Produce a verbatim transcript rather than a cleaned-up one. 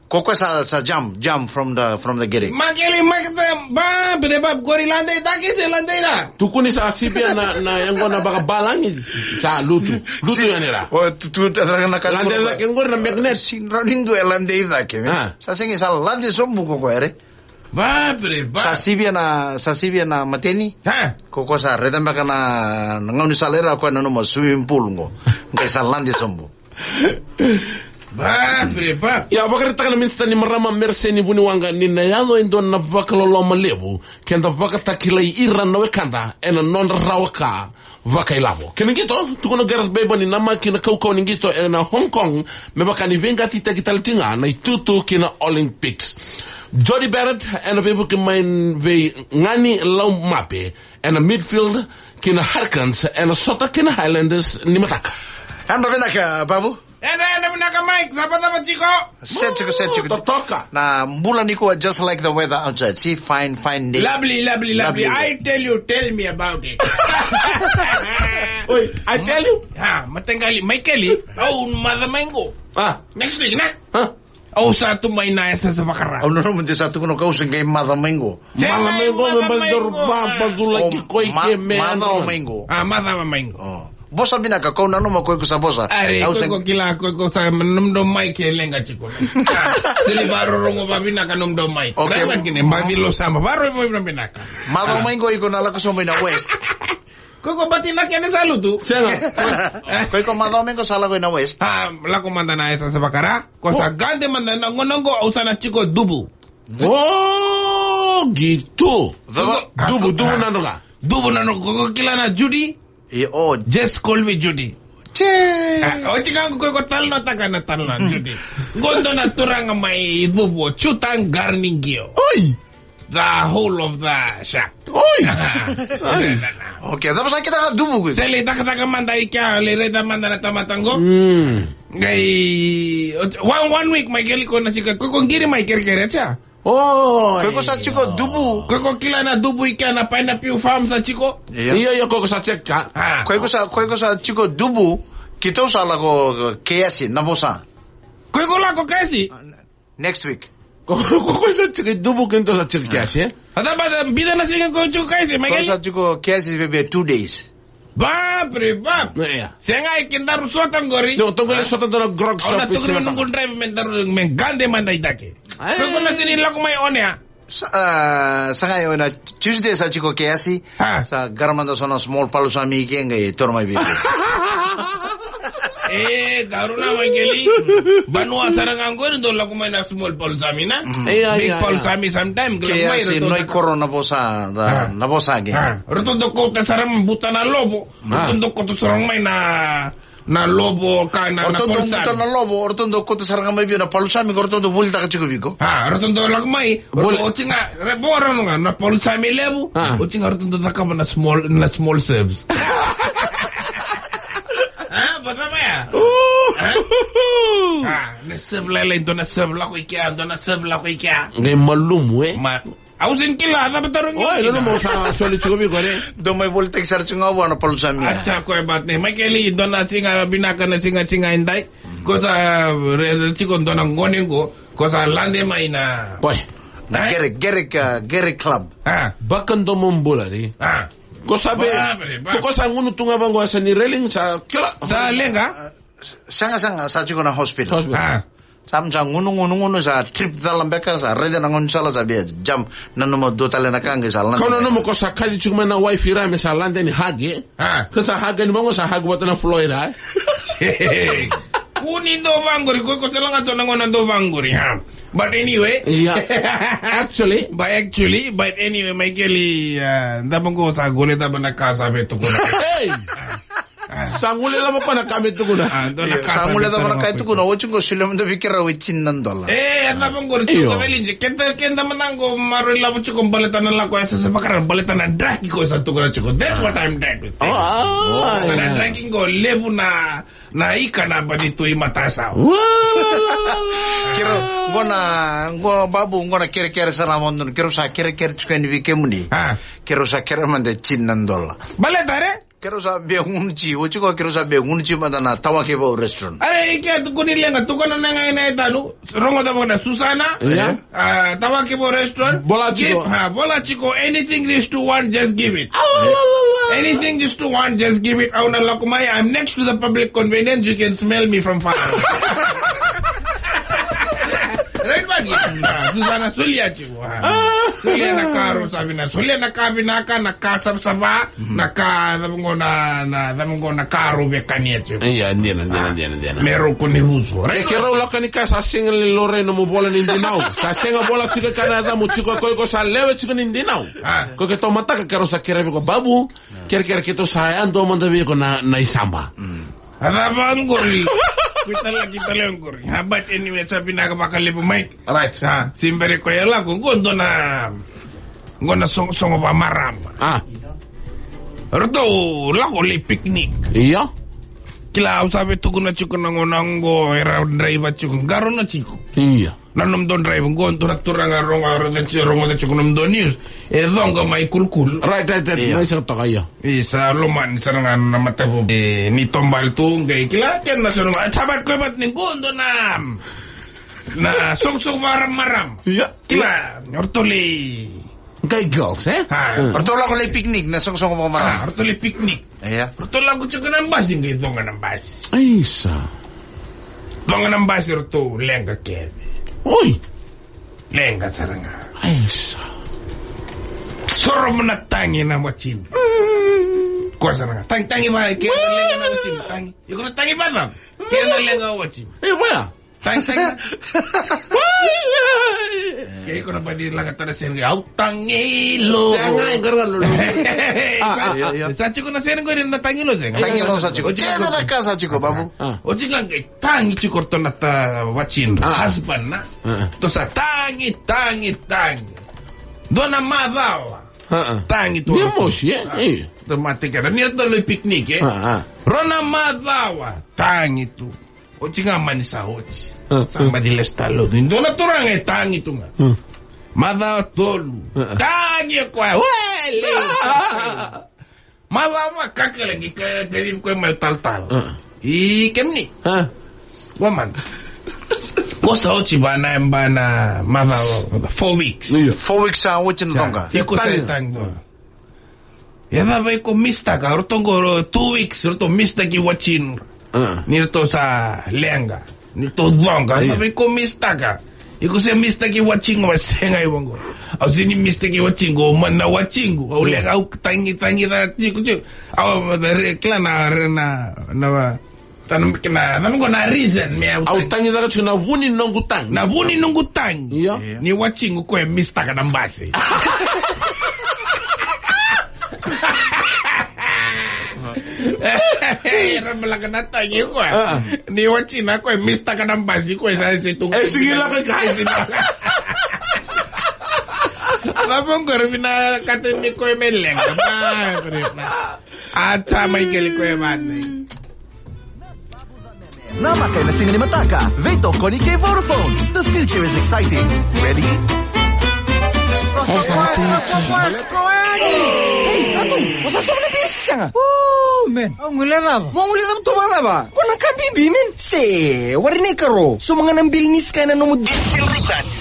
Ko koya sa, sa jump, jump from the, from the garage. Makeli, makete, ba, bide ba, qori lade i cake se lade i ra. Tukuni sa sivia na, na yaqona vakabalagi, sa lutu. Lutu yani ra. O, tu, tu, tu, na ka lade i cake qori na magnet. Sega ni dua e lade i cake, me. Ah. Sa sega, sa lade sobu ko koya, re. Ba, bide ba. Sa sivia na, sa sivia na mateni. Ha. Ko koya sa raica beka na, na gaunisala i ra, koya nanuma swimming pool qo. Qai sa lade sobu. Ba, bide ba. Ia, vakaraitaka na minisita ni marama Mereseni Vuniwaqa ni na yaco e dua na vakaloloma levu ke da vakatakilai ira na wekada ena nodra rawa ka vakailavo. Kena qito, tukuna Gareth Baber ni namaki na kaukauwa ni qito ena Hong Kong me vaka ni veiqatitaki tale tiko ga na itutu ki na Olympics. Jordie Barrett ena veivuke mai vei Gani Laumape ena midfield ki na Hurricanes ena sota kei na Highlanders ni mataka. Yadra vinaka, Babu. Yadra, yadra vinaka, Mike. Cava, cava tiko? Sa tiko, sa tiko. Totoka. Na bula nikua, just like the weather outside. See, fine, fine day. Lovely, lovely, lovely. Lovely day. I tell you, tell me about it. Oi, I tell you. Ha, mataqali, Maikeli, au maca mai qo. Ah. Next week, na? Huh? Au sa tu mai na S S Vakara. Au nanuma ni sa tukuna o koya au se qai maca mai qo. Maca mai qo, me baci daru vabacula ki koi ke me maca mai qo. A, maca mai qo. Vosa vinaka, kau nanuma ko iko sa vosa. Are, ko iko kila, ko iko sa nomudou mai ke leqa tiko. Sili varorogo vavinaka nomudou mai. Okay. Raiva kina, baci lo samba, varo mo vinaka. Maca mai qo iko na lako sobu ina West. Ko iko batina kene sa lutu? Sega. Ko iko maca mai qo sa lako ina West. A, lako mada na S S Vakara. Ko sa gade mada na gauna qo au sa na tiko Dubu. O, qito. Dubu, Dubu na noka. Dubu na noka, ko iko kila na Judy? E, o. Just call me Judy. Che. A, oti ka qo ko iko talanoataka na talanoa, Judy. Qo dua na turaga mai Vuvu, Jutang Garningio. Oi. The whole of the shack. Oi. Oi. Okay, cava sa kitaka Dubu qo? Se lai cakacaka mada i kea, lai raica mada na tamata qo. Mm. Qai, one, one week mai keli ko na sika, ko iko qiri mai kerekere, tia? Oi. Ko iko sa tiko Dubu. Ko iko kila na Dubu i kea na Pineapple Farm sa tiko? Io. Io, io, ko iko sa tiko. A. Ko iko sa, ko iko sa tiko Dubu, keitou sa lako Keyasi, na vosa. Ko iko lako Keyasi? Next week. Ko, ko, ko sa tiko Dubu, keitou sa tiko Keyasi, e? A, cava, bica na siga ko tiko Keyasi, Maikeli? Ko sa tiko Keyasi veve two days. Bapre bap. Ia. Sega, e kedaru sota qori. Io, toqo le sota dua na grog shop. Au na tukuna noqu driver me daru, me gade mada i cake. Ko iko na sega ni lako mai on air. Sa, a, sa qai o na Tuesday sa tiko Keyasi. A. Sa qara mada so na small palusami i ke qai toro mai vei. E, daru na, Maikeli. Vanua sara ga qori dau lako mai na small palusami, na? Mhm. Ia, ia, ia. Big palusami sometime, ke lako mai Keyasi, ratou Noikoro na vosa, na vosa ke. A. Ratou dau kauta sara mai, buta na lovo. A. Ratou dau kauta sara mai na, na lovo ka na, na palusami. O ratou dau buta na lovo, o ratou dau kauta sara ga mai vei iko na palusami, o ratou dau volitaka tiko vei iko. A, o ratou dau lako mai, o ratou oti ga, re, vo ratou ga na palusami levu, a, oti ga o ratou dau cakava na small, na small serves. A, vata mai a. Ooh. A? A, na serve lailai, dua na serve lako i kea, dua na serve lako i kea. Qai malumu, e? Ma, au sega ni kila, cava tarogi. Oi, nanuma au sa soli tiko vei iko, ne? Dau mai volitaki sara tiko ga vua na palusami. A, sa koya, but ne, Maikeli, dua na siga vinaka na siga, siga edai. Mm. Ko sa, re, re, tiko dua na gone qo, ko sa lade mai na. Oi. Na, e? Gere, Gere, a, Gere Club. A. Vakadomobula, ri. A. Ko sa vei, ba, ba, ba. Ko sa gunu tu ga vaqo, sa ni railing, sa kila. Sa leqa? Sega, sega, sa tiko na hospital. Hospital. A. Sa, sa gunu, gunu, gunu, sa trip cala beka, sa raica na gaunisala, sa via jump, nanuma dua tale na ka qai sa lade. Kau nanuma ko sa kaci tiko mai na wife i ra me sa lade ni hug, e? A. Ko sa hug ni vaqo, sa hug vata na floor i ra, e? Kua ni dau vaqori, ko, ko sa laga tu na gauna dau vaqori, ha? But anyway. Ia. Actually. But actually, but anyway, Maikeli, a, cava qo sa gole cava na ka sa via tukuna. Hey! A. Sa gole cava ko na ka me tukuna. A, dua na ka sa gole cava na ka e tukuna. Oti qo solia mada vei keirau e tini na dola. E, a cava qori tiko, io. Keda, keda mada qo maroroi lavo tiko baleta na lako e S S Vakara, baleta na draki ko sa tukuna tiko. That's what I'm drunk with. O, a, na draki qo levu na, na ika na bani tu i matasawa. Keirau, qo na, qo Babu, qo na kerekere sara ga mo donu. Keirau sa kerekere tiko yani vei kemuni. A. Keirau sa kere mada e tini na dola. Baleta re? Keirau sa bia gunuji, oti ko keirau sa bia gunuji mada na Tawakivou restaurant. Are, ike, tukuni leqa, tukuna na qai na yatanu, rogoca vaka na Susana. Ia. A, Tawakivou restaurant. Vola tiko. Give, ha, vola tiko, anything these two want, just give it. Au, au, au, au, au. Anything these two want, just give it. Au na lako mai, I'm next to the public convenience, you can smell me from far. Right, buddy? A, Susana, solia tiko. Solia na ka rau sa vinaka. Solia na ka vinaka, na ka savasava, na ka cava qo na, na cava qo na ka rau via kania tiko. Ia, dina, dina, dina, dina. Me rau kua ni rusu. E, ke rau lako ni ka sa sega ni laurai nomu vola ni dinau. Sa sega vola tiko ka na yacamu tiko ko iko sa lewe tiko ni dinau. A. Ko keitou mataka ke rau sa kerea vei iko babu. Kerekere keitou sa yadua mada vei iko na, na isaba. A cava qori? Kuita laki tale qori. A, but anyway, sa vinaka vakalevu mai. Right. A, se bera ko ya lako, qo dua na, qo na soqosoqo vakamarama. A. Ratou lako lai picnic. Ia. Kila au sa via tukuna tiko na gauna qo era draiva tiko. Qarauna tiko. Ia. Na nomudou draiva qo, dua na turaga rogo, rogo, rogo, rogo, tiko nomudou news. E coqa mai kulukulu. Right, right, right. Ia. Mai sa toka, ia. Isa, lomani sara ga na matavuvale. E, ni tobali tu, qai kila, kena sara ga. E, sa vaka koya vata ni qo, dua na, na soqosoqo vakamarama. Ia. Kila, o ratou lai. Qai girls, e? A. O ratou lako lai picnic, na soqosoqo vakamarama. A, o ratou lai picnic. Ia. Ratou lako tiko na basi, qai coqa na basi. Isa. Coqa na basi, ratou leqa kece. Oi. Leqa sara ga. Isa. Soro mo na tagi na watina. Mm. Ko sara ga. Tagi, tagi va, ke na leqa na watina, tagi. Iko na tagi va, tagi. Ke na leqa watina. E, voya. Tagi, tagi. Ke iko na badi laga tara sere, au tagi lo. Tagi, qara lo. A, a, a. Sa tiko na sere qori na tagi lo, sega. Tagi lo sa tiko. Oti ga na ka sa tiko, babu. A. Oti ga qai tagi tiko ratou na ta watina. A. Husband na. A. Ratou sa tagi, tagi, tagi. Dua na macawa. A, a. Tagi tu. Ni mosi, e? A. E. Ratou mate keda. Ni ratou lai picnic, e? A, a. Rua na macawa. Tagi tu. Oti ga mani sa oti. A, sa a. Mani lesu tale lotu. Ni dua na turaga e tagi tu ga. A. Macawa tolu. A, a. Tagi o koya. Wele. A. Macawa kakala qai ka, kacivi koya mai talatala. A. I kemuni. A. Qo mada. Qo sa oti va na, va na macawa, four weeks. Io. Four weeks sa oti na coqa. Iko sa tagi. Tagi tu. E cava iko misstaka, ratou qo two weeks, ratou misstaki watina. A. Ni ratou sa leqa. Ni ratou coqa, e cava iko misstaka. Iko se misstaki watina, va sega i vaqo. Au se ni misstaki watina, ma na watina. Au leqa, au tagi, tagi, tagi, tiko, tiko. Au, re, kila na, re, na, na, va. Tana kena, na noqu na reason me au tagi. Au tagi caka tiko na vu ni noqu tagi. Na vu ni noqu tagi. Io. Ni watina o koya e misstaka na basi. Era malaka na tagi o koya. A. Ni watina o koya e misstaka na basi o koya sa se tu. E sigi lako i kai. Sa vaqori vinakata ni koya me leqa. Ba, bre, ba. A, sa mai keli koya vata. Namaka ena siga ni mataka, veitokoni kei Vodafone. The future is exciting. Ready? Hey, Ratu, o sa soma na bibi sega? Oh, man. Au guilecava. Mo guilecava tu vakacava? Ko na ka bibi, man. Se, warai na ikaro. Soma ga na bili ni Sky na nomu diesel recharge.